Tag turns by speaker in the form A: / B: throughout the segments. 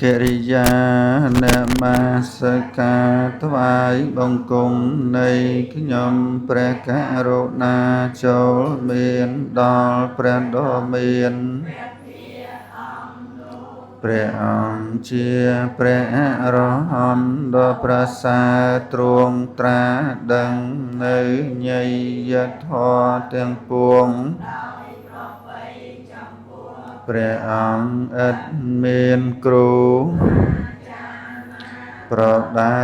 A: កិរិយានមស្ការថ្វាយបង្គំនៃខ្ញុំព្រះករុណាចូលមានដល់ព្រះដ៏មានព្រះអង្គជាព្រះអរហន្តដ៏ប្រសើរទ្រង់ត្រាដឹងនៅញយធម៌ទាំងពួងព្រះអង្គឥតមានគ្រូប្រដៅ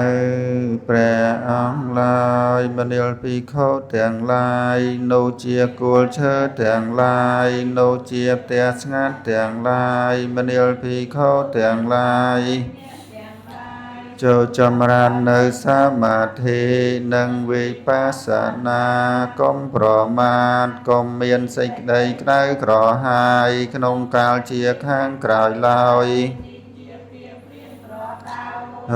A: ព្រះអង្គឡើយមនាលភិក្ខុទាំងឡាយ នៅជាគោលឈើទាំងឡាយ នៅជាផ្ទះស្ងាត់ទាំងឡាយ មនាលភិក្ខុទាំងឡាយចូលចម្រើននៅសមាធិនិងវិបស្សនា កុំប្រមាទ កុំមានសេចក្តីក្តៅក្រហាយក្នុងកាលជាខាងក្រោយឡើយ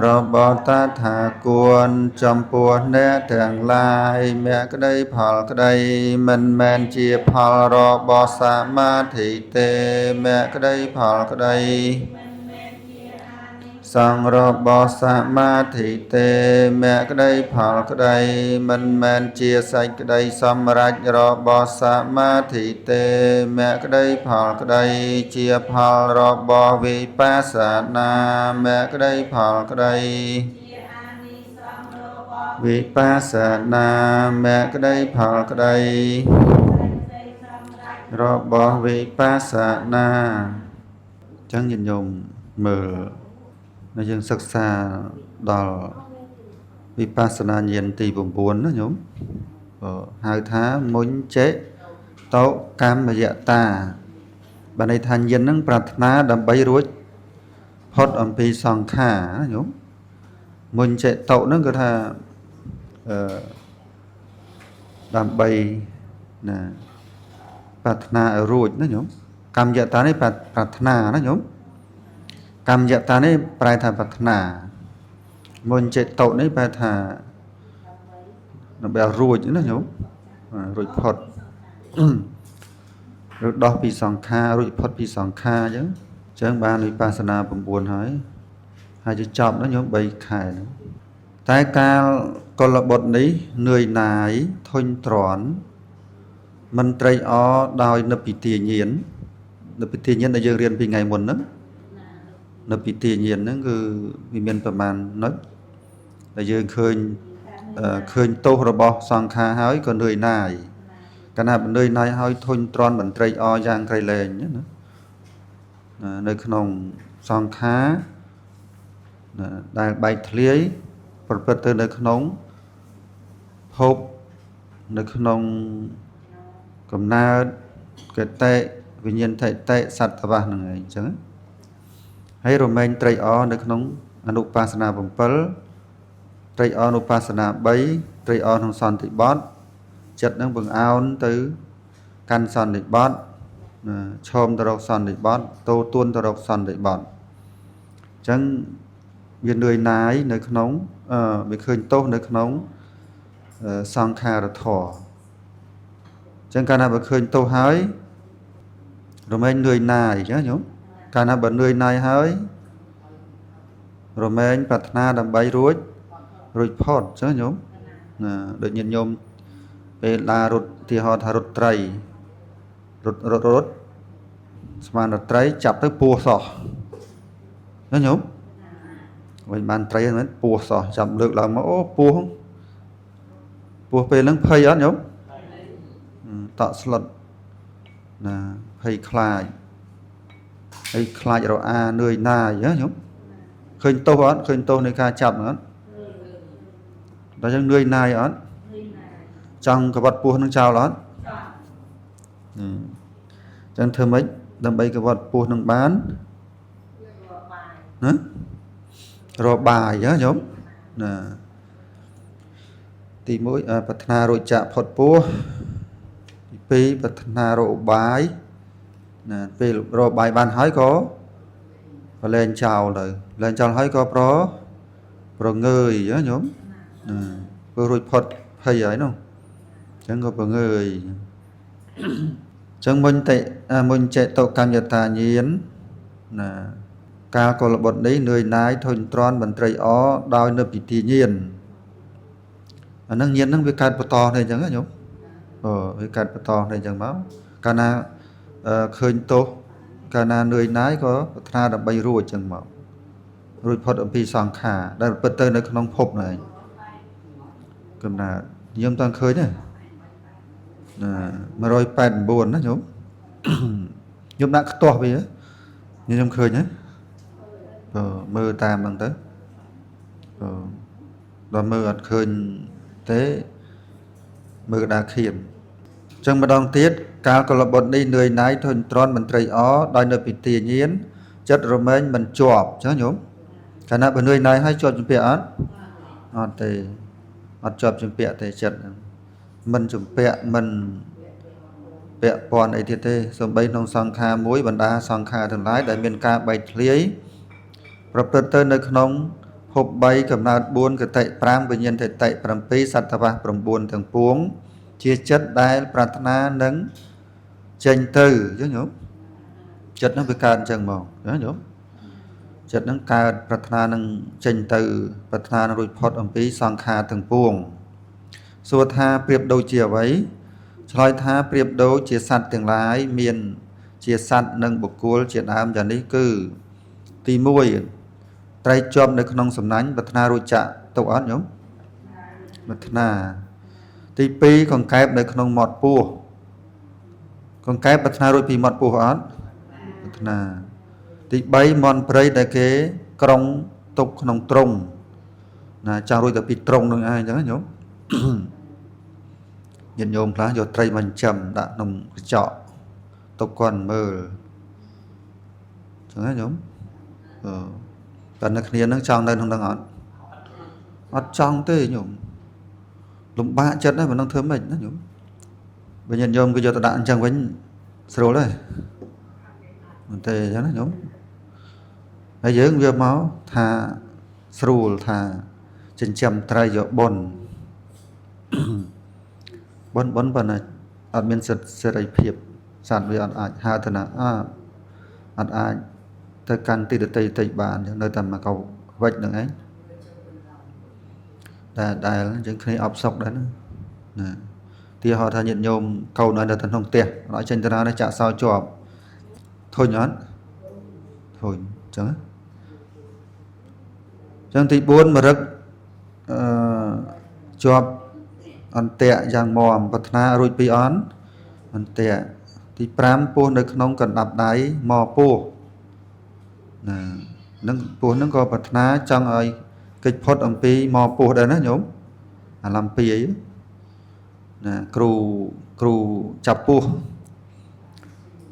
A: របស់តថាគនចំពោះអ្នកទាំងឡាយ មគ្គក្តីផលក្តីមិនមែនជាផលរបស់សមាធិទេ មគ្គក្តីផលក្តីសង្ឃរបស់សមាធិទេ មគ្គក្តីផលក្តីមិនមែនជាសេចក្តីសម្រេចរបស់សមាធិទេ មគ្គក្តីផលក្តីជាផលរបស់វិបស្សនា មគ្គក្តីផលក្តីវិបស្សនា មគ្គក្តីផលក្តីរបស់វិបស្សនា។ អញ្ចឹងញាតិញោមមើល នៅយើងសិក្សាដល់វិបស្សនាញាណទី9ណាញោម ហៅថាមុញ្ចេតោកម្មយតា បានន័យថាញាណនឹងប្រាថ្នាដើម្បីរួចផុតអំពីសង្ខារណាញោម។ មុញ្ចេតោនឹងគឺថាអឺដើម្បីណាប្រាថ្នាឲ្យរួចណាញោម។ កម្មយតានេះប្រាថ្នាណាញោម កម្មយតានេះប្រែថាប្រាថ្នា មុញ្ចេតោនេះប្រែថាដើម្បីឲ្យរួចណាញោម រួចផុត ឬដោះពីសង្ខារ រួចផុតពីសង្ខារ។ អញ្ចឹងបានវិបស្សនា9ហើយ ហើយจะចប់ណាញោម3ខែហ្នឹង។ តែកាលកុលបុត្រនេះនឿយណាយធុញទ្រាន់មិនត្រេកអរដោយនិព្វិទាញាណ និព្វិទាញាណដែលយើងរៀនពីថ្ងៃមុនហ្នឹង និព្វិទាញាណហ្នឹងគឺវាមានប្រមាណនុច ដែលយើងឃើញទោសរបស់សង្ខារហើយក៏នឿយណាយ កាលណានឿយណាយហើយធុញទ្រាន់មិនត្រេកអរយ៉ាងក្រៃលែងណា នៅក្នុងសង្ខារដែលបែកធ្លាយប្រព្រឹត្តទៅនៅក្នុងភព នៅក្នុងកំណើតកតិវិញ្ញាណថតិសត្វវាសហ្នឹងឯង។ អញ្ចឹងហើយរមែងត្រេកអរនៅក្នុងអនុបាសនា7 ត្រេកអរអនុបាសនា3 ត្រេកអរក្នុងសន្តិបត្តិ ចិត្តនឹងបង្អោនទៅកាន់សន្តិបត្តិ ឈោមទៅរកសន្តិបត្តិ តូទួនទៅរកសន្តិបត្តិ។ អញ្ចឹងវានឿយណាយនៅក្នុងវាឃើញទោសនៅក្នុងសង្ខារធម៌។ អញ្ចឹងកាលណាបើឃើញទោសហើយរមែងនឿយណាយ អញ្ចឹងញោម កាលណាបើនឿយណាយហើយរមែងប្រាថ្នាដើម្បីរួចផុត អញ្ចឹងញោមណា ដូចញាតិញោមពេលដើររត់ ទីហោថារត់ត្រី រត់រត់រត់ស្មានរត់ត្រីចាប់ទៅពោះសោះណាញោម វិញបានត្រីហ្នឹងពោះសោះ ចាប់លើកឡើងមក អូពោះពោះ ពេលហ្នឹងភ័យអត់ញោម? តក់ស្លុតណា ភ័យខ្លាច ហើយខ្លាចរអានឿយណាយណាញោម។ ឃើញទោសអត់? ឃើញទោសនៃការចាប់អត់? ដល់ចឹងនឿយណាយអត់? ចង់កវត្តពោះនឹងចោលអត់? ចឹងធ្វើម៉េចដើម្បីកវត្តពោះនឹងបានណា? របាយណាញោមណា។ ទី1 ប្រាថ្នារួចចាក់ផុតពោះ ទី2 ប្រាថ្នារកឧបាយណា ពេលរកបាយបានហើយក៏លែងចោលទៅ លែងចោលហើយក៏ប្រងើយណាញោមណា ព្រោះរួចផុតភ័យហើយនោះ អញ្ចឹងក៏ប្រងើយ។ អញ្ចឹងមុញ្ចេតកម្មយតាញាណណា កាលកុលបុត្រនេះនឿយណាយធុញទ្រាន់មន្ត្រីអដោយនៅពិធីញាណអាហ្នឹងញាណហ្នឹងវាកើតបន្តនេះអញ្ចឹងណាញោមវាកើតបន្តនេះអញ្ចឹងមកកាលណាឃើញទោសកាលណានឿយណាយក៏ប្រាថ្នាដើម្បីរួចអញ្ចឹងមករួចផុតអំពីសង្ខារដែលប្រព្រឹត្តទៅនៅក្នុងភពហ្នឹងឯងកំណើតញោមតាំងឃើញទេណា189ណាញោមញោមដាក់ខ្ទាស់វាញោមឃើញទេបើមើលតាមហ្នឹងទៅបើដល់មើលអត់ឃើញទេមើលកដាខៀនអញ្ចឹងម្ដងទៀតកាលកុលបុត្រនេះនឿយណាយធុញទ្រាន់មន្ត្រីអដោយនៅពិធីញាណចិត្តរមែងមិនជាប់អញ្ចឹងញោមកាលណាបើនឿយណាយហើយជាប់ជំពាក់អត់អត់ទេអត់ជាប់ជំពាក់ទេចិត្តហ្នឹងមិនជំពាក់មិនពាក់ព័ន្ធអីទៀតទេសំបីក្នុងសង្ខារមួយបណ្ដាសង្ខារទាំងឡាយដែលមានការបែកធ្លាយប្រព្រឹត្តទៅនៅក្នុងភព3កំណើត4គតិ5វិញ្ញាណតិ7សត្វវាស9ទាំងពួងជាចិត្តដែលប្រាថ្នានឹងចេញទៅអញ្ចឹងញោមចិត្តហ្នឹងវាកើតអញ្ចឹងមកណាញោមចិត្តហ្នឹងកើតប្រាថ្នានឹងចេញទៅប្រាថ្នានឹងរួចផុតអំពីសង្ខារទាំងពួងសួរថាប្រៀបដូចជាអ្វីឆ្លើយថាប្រៀបដូចជាសត្វទាំងឡាយមានជាសត្វនិងបុគ្គលជាដើមយ៉ាងនេះគឺទី1ត្រីជាប់នៅក្នុងសំណាញ់ប្រាថ្នារួចចាក់ទុកអត់ញោមប្រាថ្នាទី2កង្កែបនៅក្នុងមាត់ពោះកង្កែបប្រាថ្នារួចពីមាត់ពោះអត់ប្រាថ្នាទី3មន់ព្រៃដែលគេក្រុងទុកក្នុងទ្រុងណាចង់រួចតែពីទ្រុងនឹងឯងអញ្ចឹងញោមញាតិញោមខ្លះយកត្រីមកចិញ្ចឹមដាក់ក្នុងកញ្ចក់ទុកគាត់មើលអញ្ចឹងណាញោមតែនៅគ្នានឹងចង់នៅក្នុងនឹងអត់អត់ចង់ទេញោមលំបាកចិត្តណាស់មិនដឹងធ្វើម៉េចណាញោមបើញាតិញោមគេយកទៅដាក់អញ្ចឹងវិញស្រួលទេមិនទេអញ្ចឹងណាញោមហើយយើងវាមកថាស្រួលថាចិញ្ចឹមត្រីយកបុណ្យបុណ្យប៉ុន្តែអត់មានសិទ្ធិសេរីភាពសត្វវាអត់អាចហៅទៅណាអត់អាចទៅកាន់ទីដតីតិចបាននៅតែមកកវិចហ្នឹងឯងដែលយើងគ្នាអបសុកដែរណាទីហោថាញាតិញោមកូននៅតែក្នុងផ្ទះអត់ចេញទៅណាទេចាក់សោជាប់ធុញអត់ធុញអញ្ចឹងអញ្ចឹងទី4មរឹកជាប់អន្ទាក់យ៉ាងមាំប្រាថ្នារួចពីអន្ទាក់ទី5ពោះនៅក្នុងកណ្ដាប់ដៃមកពោះណានឹងពោះនឹងក៏ប្រាថ្នាចង់ឲ្យគេចផុតអំពីមកពោះដែរណាញោមអាឡំពីអីណាគ្រូចាប់ពោះ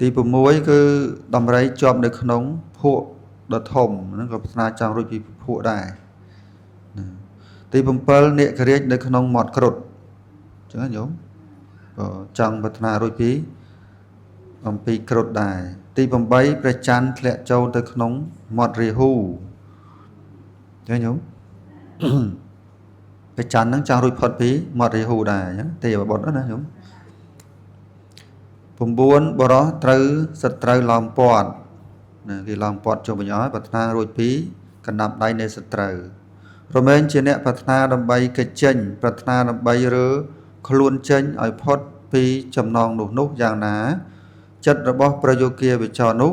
A: ទី6គឺដំរីជាប់នៅក្នុងភក់ដ៏ធំហ្នឹងក៏ប្រាថ្នាចង់រួចពីភក់ដែរណាទី7នាគរាជនៅក្នុងមាត់គ្រុឌអញ្ចឹងញោមក៏ចង់ប្រាថ្នារួចពីអំពីគ្រុឌដែរទី8ព្រះច័ន្ទធ្លាក់ចូលទៅក្នុងមាត់រាហូអញ្ចឹងញោមព្រះច័ន្ទហ្នឹងចង់រួចផុតពីមាត់រាហូដែរអញ្ចឹងទេវបុត្រណាញោម9បុរសត្រូវសត្រូវឡោមព័ទ្ធណាគេឡោមព័ទ្ធជុំវិញអស់ប្រាថ្នារួចពីកណ្ដាប់ដៃនៃសត្រូវរមែងជាអ្នកប្រាថ្នាដើម្បីកិច្ចចេញប្រាថ្នាដើម្បីរើខ្លួនចេញឲ្យផុតពីចំណងនោះយ៉ាងណាចិត្តរបស់ប្រយោគាវិចរនោះ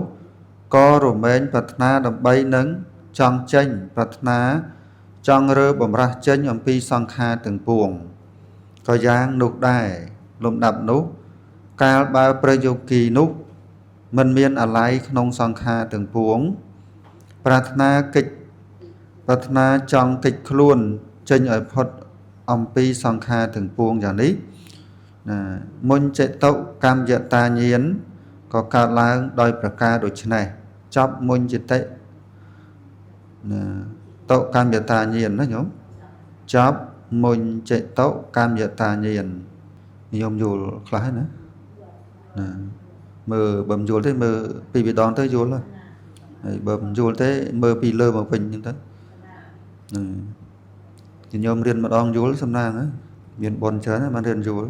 A: ក៏រមែងប្រាថ្នាដើម្បីនឹងចង់ចេញប្រាថ្នាចង់រើបំរាស់ចេញអំពីសង្ខារទាំងពួងក៏យ៉ាងនោះដែរលំដាប់នោះកាលបើប្រយោគីនោះមិនមានអាល័យក្នុងសង្ខារទាំងពួងប្រាថ្នាកិច្ចប្រាថ្នាចង់កិច្ចខ្លួនចេញឲ្យផុតអំពីសង្ខារទាំងពួងយ៉ាងនេះណាមុញចេតុកម្មយតាញាណក៏កើតឡើងដោយប្រការដូចនេះចប់មុញចេតិណាតុកម្មយតាញាណណាញោមចប់មុញចេតុកម្មយតាញាណញោមយល់ខ្លះហើយណាណាមើលបើមិនយល់ទេមើលពីរដងទៅយល់ហើយបើមិនយល់ទេមើលពីលើមកវិញអញ្ចឹងទៅណាញោមរៀនម្ដងយល់សំណាងមានបុណ្យច្រើនណាបានរៀនយល់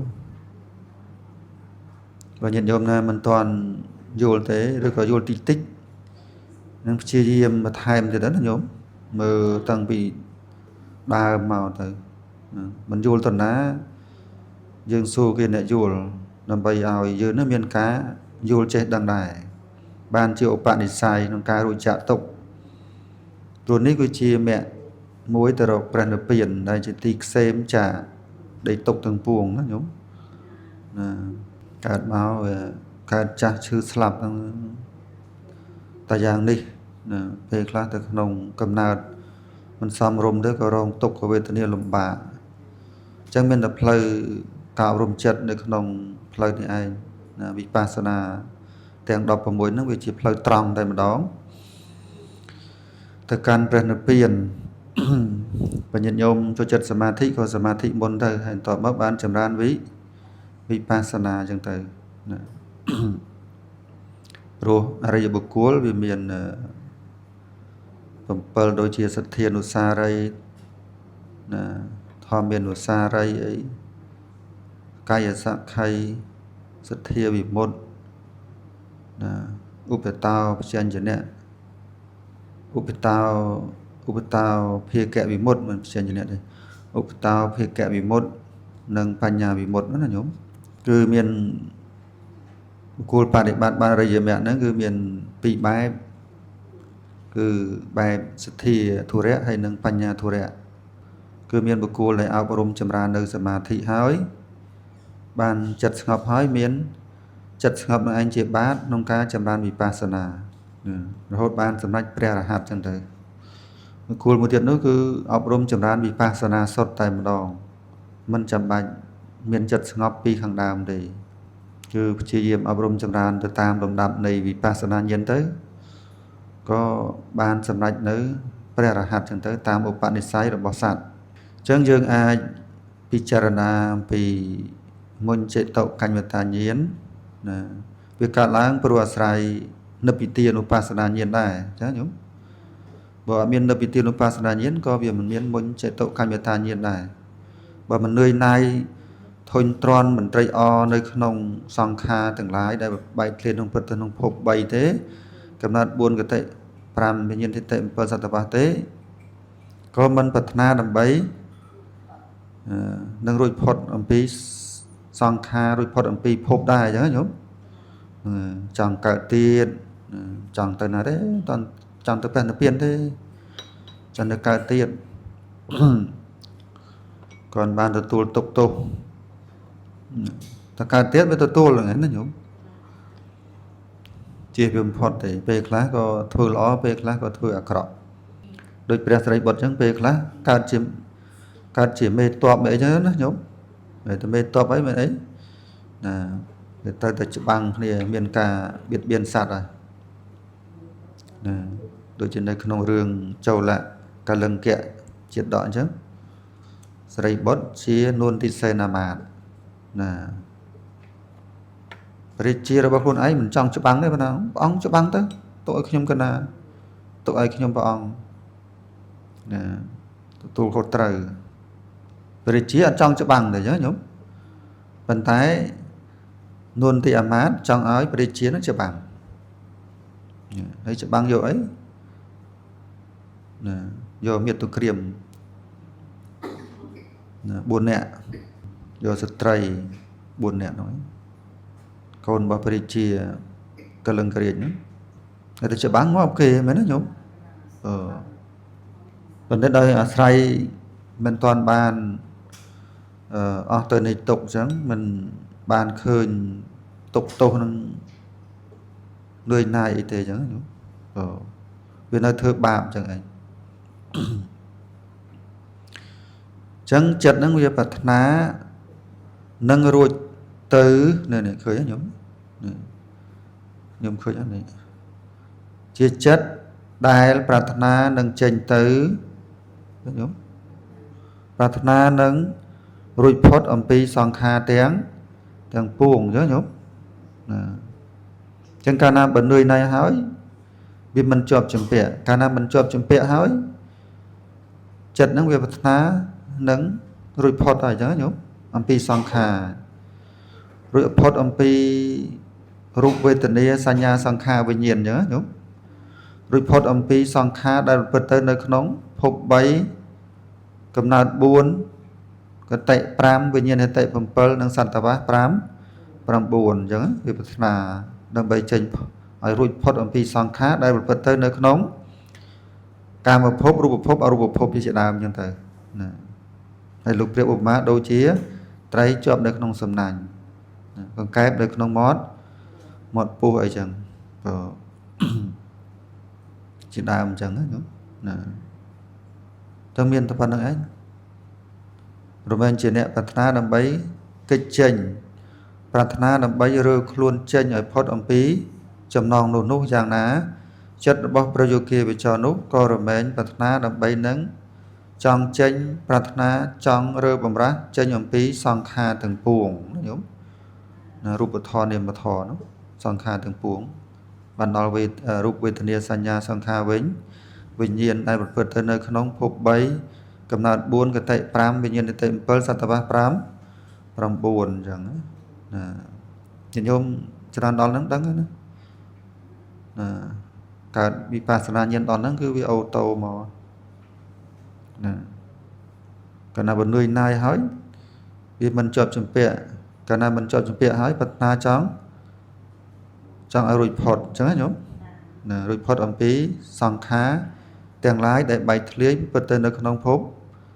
A: បើញាតិញោមណាមិនទាន់យល់ទេឬក៏យល់តិចតិច នឹងព្យាយាមបន្ថែមទៀតណាញោមមើលតាំងពីដើមមកទៅមិនយល់តណាយើងសួរគេអ្នកយល់ដើម្បីឲ្យយើងនឹងមានការយល់ចេះដឹងដែរបានជាឧបនិស្ស័យក្នុងការរួចចាក់ទុកព្រោះនេះគឺជាមគ្គមួយទៅរកព្រះនិព្វានដែលជាទីក្សេមចាកដីទុកទាំងពួងណាញោមណាកើតមកវាកើតចាស់ឈឺស្លាប់ហ្នឹងតែយ៉ាងនេះណាពេលខ្លះទៅក្នុងកំណើតមិនសមរម្យទៅក៏រងទុក្ខវេទនាលំបាកអញ្ចឹងមានតែផ្លូវការអប់រំចិត្តនៅក្នុងផ្លូវនេះឯងណាវិបស្សនាទាំង16ហ្នឹងវាជាផ្លូវត្រង់តែម្ដងទៅកាន់ព្រះនិព្វានបញ្ញត្តិញោមចូលចិត្តសមាធិក៏សមាធិមុនទៅហើយបន្ទាប់មកបានចម្រើនវិបស្សនាអញ្ចឹងទៅណាព្រោះអរិយបុគ្គលវាមាន7ដូចជាសទ្ធានុសារីណាធម្មានុសារីអីកាយសក្ខីសទ្ធាវិមុតណាឧបតោបច្ចញ្ញៈឧបតោភាគវិមុតមិនបច្ចញ្ញៈទេឧបតោភាគវិមុតនិងបញ្ញាវិមុតណាញោមគឺមានបុគ្គលបដិបត្តិបានអរិយមគ្គហ្នឹងគឺមានពីរបែបគឺបែបសទ្ធាធុរៈហើយនិងបញ្ញាធុរៈគឺមានបុគ្គលដែលអប់រំចម្រើននៅសមាធិហើយបានចិត្តស្ងប់ហើយមានចិត្តស្ងប់នឹងឯងជាបាតក្នុងការចម្រើនវិបស្សនារហូតបានសម្រេចព្រះរហន្តចឹងទៅបុគ្គលមួយទៀតនោះគឺអប់រំចម្រើនវិបស្សនាសុទ្ធតែម្ដងមិនចាំបាច់មានចិត្តស្ងប់ពីខាងដើមទេគឺព្យាយាមអប់រំចម្រើនទៅតាមលំដាប់នៃវិបស្សនាញាណទៅក៏បានសម្រេចនៅព្រះរហន្តចឹងទៅតាមឧបនិស្ស័យរបស់សត្វអញ្ចឹងយើងអាចពិចារណាអំពីមុញ្ចេតុកញ្ញវតាញាណណាវាកើតឡើងព្រោះអាស្រ័យនិព្វិទានុបស្សនាញាណដែរចាញោមបើអត់មាននិព្វិទានុបស្សនាញាណក៏វាមិនមានមុញ្ចេតុកញ្ញវតាញាណដែរបើមិននឿយណាយធុញទ្រាន់មិនត្រេកអរនៅក្នុងសង្ខារទាំងឡាយដែលបែកធ្លាយក្នុងព្រឹទ្ធក្នុងភព3ទេកំណត់4គតិ5វិញ្ញាណทิฏฐិ7សតវាសទេក៏មិនប្រាថ្នាដើម្បីនឹងរួចផុតអំពីសង្ខាររួចផុតអំពីភពដែរអញ្ចឹងញោមចង់កើតទៀតចង់ទៅណាទេតន់ចង់ទៅព្រះនិព្វានទេចង់ទៅកើតទៀតគាត់បានទទួលទុកទោសតើកើតទៀតវាទទួលហ្នឹងណាញោមជៀសវាបំផុតទេពេលខ្លះក៏ធ្វើល្អពេលខ្លះក៏ធ្វើអាក្រក់ដូចព្រះសិរីបុត្រអញ្ចឹងពេលខ្លះកើតជាមេតបអីចឹងណាញោមតែមេតបអីមិនអីណាវាត្រូវតែច្បាំងគ្នាមានការបៀតបៀនសត្វហើយណាដូចជានៅក្នុងរឿងចូលកលិង្គៈជាដកអញ្ចឹងសិរីបុត្រជានួនទីសេនាមាតណាព្រះជារបស់ខ្លួនឯងមិនចង់ច្បាំងទេបងព្រះអង្គច្បាំងទៅទុកឲ្យខ្ញុំកណាទុកឲ្យខ្ញុំព្រះអង្គណាទទួលខុសត្រូវព្រះជាអត់ចង់ច្បាំងទេញោមប៉ុន្តែនួនទីអាមាតចង់ឲ្យព្រះជានឹងច្បាំងហើយច្បាំងយកអីណាយកមាតុក្រៀមណា4នាក់យកស្ត្រី4នាក់ហ្នឹងកូនរបស់ព្រះជាកលិង្គរាជហ្នឹងតែច្បាំងងាប់គេមែនទេញោមអឺប៉ុន្តែដោយអាស្រ័យមិនទាន់បានអស់ទៅនៃទុកអញ្ចឹងមិនបានឃើញទុកទោសនឹងនឿយណាយអីទេអញ្ចឹងញោមអឺវានៅធ្វើបាបអញ្ចឹងឯងអញ្ចឹងចិត្តហ្នឹងវាប្រាថ្នានឹងរួចទៅនេះឃើញទេញោមញោមឃើញអត់នេះជាចិត្តដែលប្រាថ្នានឹងចេញទៅញោមប្រាថ្នានឹងរួចផុតអំពីសង្ខារទាំងពួងអញ្ចឹងញោមណាអញ្ចឹងកាលណាបើនឿយណាយហើយវាមិនជាប់ជំពាក់កាលណាមិនជាប់ជំពាក់ហើយចិត្តហ្នឹងវាប្រាថ្នានឹងរួចផុតហើយអញ្ចឹងញោមអំពីសង្ខាររួចផុតអំពីរូបវេទនាសញ្ញាសង្ខារវិញ្ញាណអញ្ចឹងញោម រួចផុតអំពីសង្ខារដែលប្រព្រឹត្តទៅនៅក្នុងភព3កំណើត4គតិ5វិញ្ញាណតិ7និងសន្តវាស5 9អញ្ចឹងវាប្រាថ្នាដើម្បីចេញឲ្យរួចផុតអំពីសង្ខារដែលប្រព្រឹត្តទៅនៅក្នុងកាមភពរូបភពអរូបភពជាដើមអញ្ចឹងទៅណាហើយលោកព្រាបឧបមាដូចជាត្រីជាប់នៅក្នុងសំណាញ់កង្កែបនៅក្នុងមាត់ពោះអីចឹងបើជាដើមអញ្ចឹងណាណាតើមានតែប៉ុណ្្នឹងឯងរមែងជាអ្នកប្រាថ្នាដើម្បីកិច្ចចេញប្រាថ្នាដើម្បីរើខ្លួនចេញឲ្យផុតអំពីចំណងនោះយ៉ាងណាចិត្តរបស់ប្រយោគាវិចរនោះក៏រមែងប្រាថ្នាដើម្បីនឹងចង់ចេញប្រាថ្នាចង់រើបំរាស់ចេញអំពីសង្ខារទាំងពួងណាញោមណារូបធម៌នាមធម៌នោះសង្ខារទាំងពួងបានដល់វេរូបវេទនាសញ្ញាសង្ខារវិញវិញ្ញាណដែលប្រព្រឹត្តទៅនៅក្នុងភព3កំណើត4គតិ5វិញ្ញាណតិ7សតវៈ5 9អញ្ចឹងណាញាតិញោមច្រើនដល់ហ្នឹងដឹងណាណាកើតវិបស្សនាញាណដល់ហ្នឹងគឺវាអូតូមកណាកាលណាបើនឿយណាយហើយវាមិនជាប់ជំពាក់កាលណាមិនជាប់ជំពាក់ហើយប្រាថ្នាចង់ឲ្យរួចផុតអញ្ចឹងណាញោមណារួចផុតអំពីសង្ខារទាំងឡាយដែលបែកធ្លាយពិតទៅនៅក្នុងភព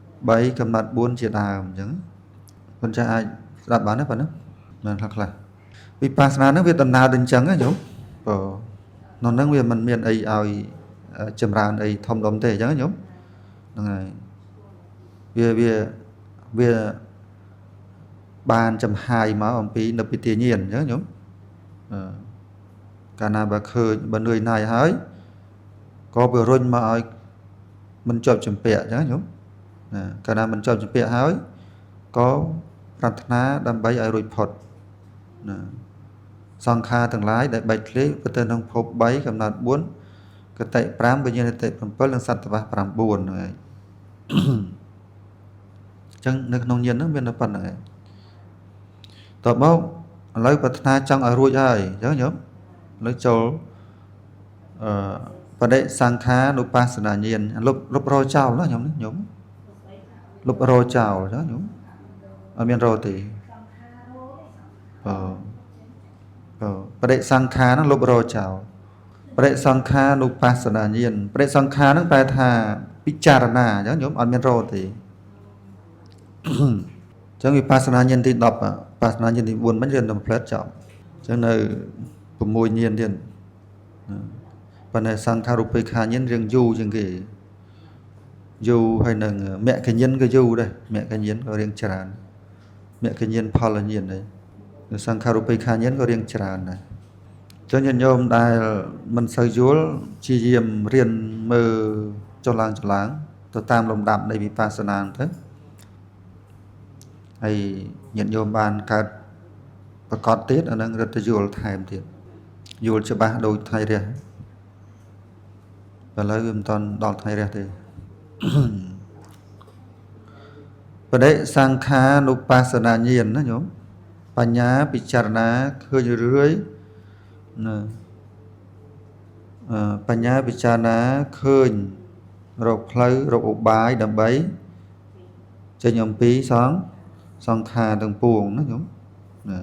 A: 3កំណត់4ជាដើមអញ្ចឹងគុណចាស់អាចស្ដាប់បានទេប៉ុណ្ណឹងបានខ្លះៗវិបស្សនាហ្នឹងវាដំណើរទៅអញ្ចឹងណាញោមបើក្នុងហ្នឹងវាមិនមានអីឲ្យចម្រើនអីធំដុំទេអញ្ចឹងណាញោមហ្នឹងហើយវាវាបានចំហាយមកអំពីនិព្វិទាញាណអញ្ចឹងញោមកាលណាបើឃើញបើនឿយណាយហើយក៏វារុញមកឲ្យមិនជាប់ជំពាក់អញ្ចឹងញោមណាកាលណាមិនជាប់ជំពាក់ហើយក៏ប្រាថ្នាដើម្បីឲ្យរួចផុតណាសង្ខារទាំងឡាយដែលបែកធ្លាយទៅក្នុងភព3កំណត់4គតិ5វិញ្ញាណតិ7និងសត្វវៈ9ហ្នឹងឯងអញ្ចឹងនៅក្នុងញាណហ្នឹងមានតែប៉ុណ្្នឹងឯងតបមកឥឡូវប្រាថ្នាចង់ឲ្យរួចហើយអញ្ចឹងញោមឥឡូវចូលបដិសង្ខានុបស្សនាញាណលុបរោចោលណាញោមនេះញោមលុបរោចោលអញ្ចឹងញោមអត់មានរោទេបដិសង្ខារហ្នឹងលុបរោចោលបដិសង្ខានុបស្សនាញាណបដិសង្ខារហ្នឹងប្រែថាពិចារណាអញ្ចឹងញោមអត់មានរោទេអញ្ចឹងវិបស្សនាញាណទី10បស្សនាញាណទី4មិនរៀនតែផ្លែតចប់អញ្ចឹងនៅ6ញាណទៀតប៉ុន្តែសង្ខារូបេខាញាណរៀងយូរជាងគេយូរហើយនឹងមគ្គញាណក៏យូរដែរមគ្គញាណក៏រៀងច្រើនមគ្គញាណផលញាណដែរសង្ខារូបេខាញាណក៏រៀងច្រើនដែរចឹងញាតិញោមដែលមិនសូវយល់ព្យាយាមរៀនមើលចុះឡើងចុះឡើងទៅតាមលំដាប់នៃវិបស្សនាទៅហើយញាតិញោមបានកើតប្រកបទៀតអានឹងរត់ទៅយល់ថែមទៀតយល់ច្បាស់ដូចថ្ងៃរះឥឡូវវាមិនទាន់ដល់ថ្ងៃរះទេបដិសង្ខានុបស្សនាញាណណាញោមបញ្ញាពិចារណាឃើញរឿយណាបញ្ញាពិចារណាឃើញរកផ្លូវរកឧបាយដើម្បីចេញអំពីសង្ខារទាំងពួងណាញោមណា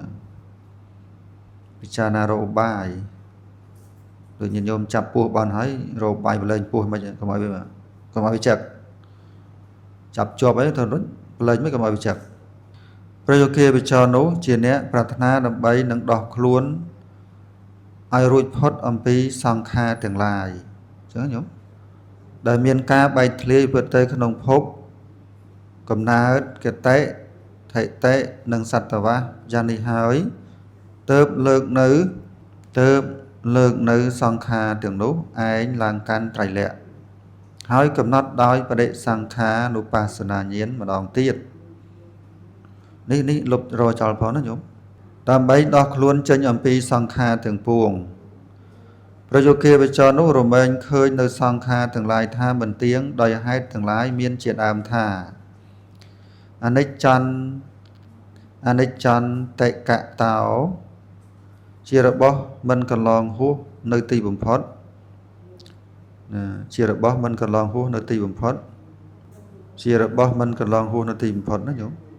A: ពិចារណារកឧបាយដូចញាតិញោមចាប់ពោះបានហើយរកបាយប្រឡែងពោះមិនកុំឲ្យវាចឹកចាប់ជាប់អីទៅរុញប្រឡែងមិនកុំឲ្យវាចឹកប្រយោគាវិចរនោះជាអ្នកប្រាថ្នាដើម្បីនឹងដោះខ្លួនឲ្យរួចផុតអំពីសង្ខារទាំងឡាយអញ្ចឹងញោមដែលមានការបែកធ្លាយទៅក្នុងភពកំណើតគតិថិតិនិងសត្វវៈយ៉ាងនេះហើយទើបលើកនៅសង្ខារទាំងនោះឯងឡើងកាន់ត្រៃលក្ខណ៍ហើយកំណត់ដោយបដិសង្ខានុបស្សនាញាណម្ដងទៀតនេះលុបរោចោលផងណាញោមដើម្បីដោះខ្លួនចេញអំពីសង្ខារទាំងពួងប្រយោគាវិចរនោះរមែងឃើញនៅសង្ខារទាំងឡាយថាមិនទៀងដោយហេតុទាំងឡាយមានជាដើមថាអនិច្ចន្តិកតោជារបស់មិនកន្លងហួសនៅទីបំផុត ណាជារបស់មិនកន្លងហួសនៅទីបំផុតជារបស់មិនកន្លងហួសនៅទីបំផុតណាញោម។